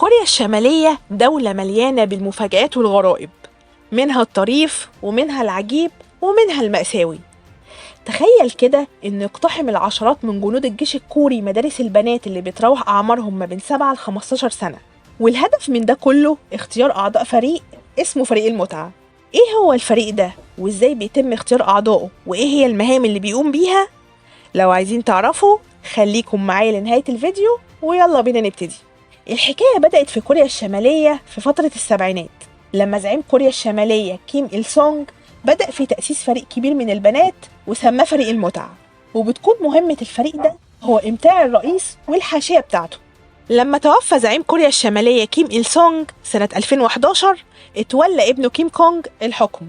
كوريا الشمالية دولة مليانة بالمفاجآت والغرائب، منها الطريف ومنها العجيب ومنها المأساوي. تخيل كده إن يقتحم العشرات من جنود الجيش الكوري مدارس البنات اللي بتراوح أعمارهم ما بين 7 ل 15 سنة، والهدف من ده كله اختيار أعضاء فريق اسمه فريق المتعة. إيه هو الفريق ده؟ وإزاي بيتم اختيار أعضائه؟ وإيه هي المهام اللي بيقوم بيها؟ لو عايزين تعرفوا خليكم معايا لنهاية الفيديو، ويلا بينا نبتدي. الحكاية بدأت في كوريا الشمالية في فترة السبعينات، لما زعيم كوريا الشمالية كيم إل سونج بدأ في تأسيس فريق كبير من البنات وسماه فريق المتعة، وبتكون مهمة الفريق ده هو إمتاع الرئيس والحاشية بتاعته. لما توفى زعيم كوريا الشمالية كيم إل سونج سنة 2011، اتولى ابنه كيم كونج الحكم،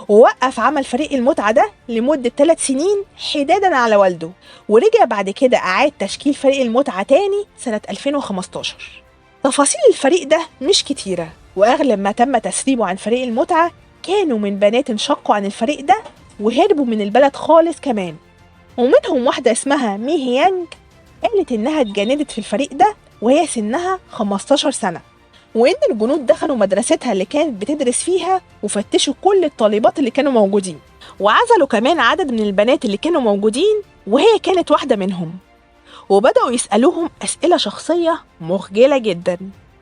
ووقف عمل فريق المتعة ده لمدة 3 سنين حدادا على والده، ورجع بعد كده أعاد تشكيل فريق المتعة تاني سنة 2015. تفاصيل الفريق ده مش كتيرة، وأغلب ما تم تسريبه عن فريق المتعة كانوا من بنات انشقوا عن الفريق ده وهربوا من البلد خالص كمان، ومنهم واحدة اسمها مي هيانج قالت إنها اتجندت في الفريق ده وهي سنها 15 سنة، وإن الجنود دخلوا مدرستها اللي كانت بتدرس فيها وفتشوا كل الطالبات اللي كانوا موجودين، وعزلوا كمان عدد من البنات اللي كانوا موجودين وهي كانت واحدة منهم، وبدأوا يسألوهم أسئلة شخصية مخجلة جدا.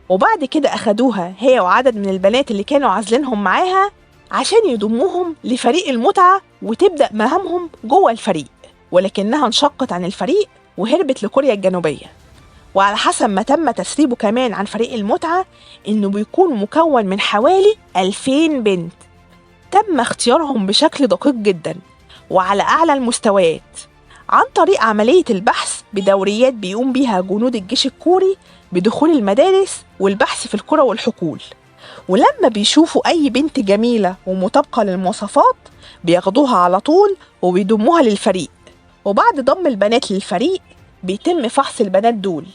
وبعد كده أخدوها هي وعدد من البنات اللي كانوا عازلينهم معاها عشان يضموهم لفريق المتعة وتبدأ مهامهم جوه الفريق، ولكنها انشقت عن الفريق وهربت لكوريا الجنوبية. وعلى حسب ما تم تسريبه كمان عن فريق المتعة إنه بيكون مكون من حوالي 2000 بنت تم اختيارهم بشكل دقيق جدا وعلى أعلى المستويات عن طريق عملية البحث بدوريات بيقوم بيها جنود الجيش الكوري بدخول المدارس والبحث في القرى والحقول. ولما بيشوفوا أي بنت جميلة ومطابقة للمواصفات بياخدوها على طول وبيضموها للفريق. وبعد ضم البنات للفريق بيتم فحص البنات دول،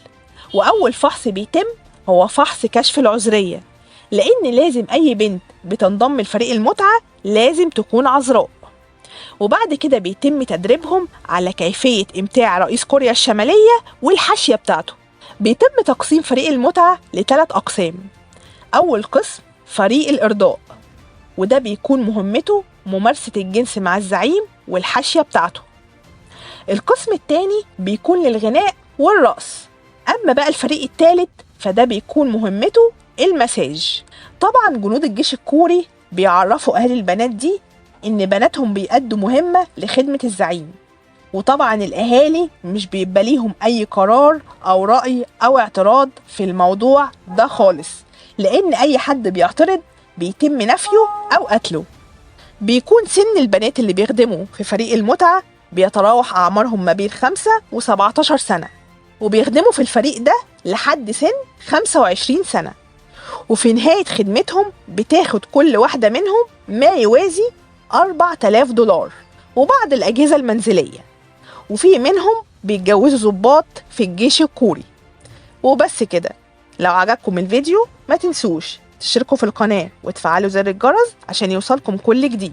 وأول فحص بيتم هو فحص كشف العذرية، لأن لازم أي بنت بتنضم لفريق المتعة لازم تكون عذراء. وبعد كده بيتم تدريبهم على كيفية إمتاع رئيس كوريا الشمالية والحاشية بتاعته. بيتم تقسيم فريق المتعة ل3 أقسام. أول قسم فريق الإرضاء، وده بيكون مهمته ممارسة الجنس مع الزعيم والحاشية بتاعته. القسم الثاني بيكون للغناء والرقص. أما بقى الفريق الثالث فده بيكون مهمته المساج. طبعا جنود الجيش الكوري بيعرفوا أهل البنات دي إن بناتهم بيأدوا مهمة لخدمة الزعيم، وطبعا الأهالي مش بيبقى ليهم أي قرار أو رأي أو اعتراض في الموضوع ده خالص، لأن أي حد بيعترض بيتم نفيه أو قتله. بيكون سن البنات اللي بيخدموا في فريق المتعة بيتراوح أعمارهم ما بين 5 و17 سنة، وبيخدموا في الفريق ده لحد سن 25 سنة. وفي نهاية خدمتهم بتاخد كل واحدة منهم ما يوازي 4000 دولار وبعض الأجهزة المنزلية، وفي منهم بيتجوزوا ضباط في الجيش الكوري. وبس كده. لو عجبكم الفيديو ما تنسوش تشتركوا في القناة وتفعلوا زر الجرس عشان يوصلكم كل جديد.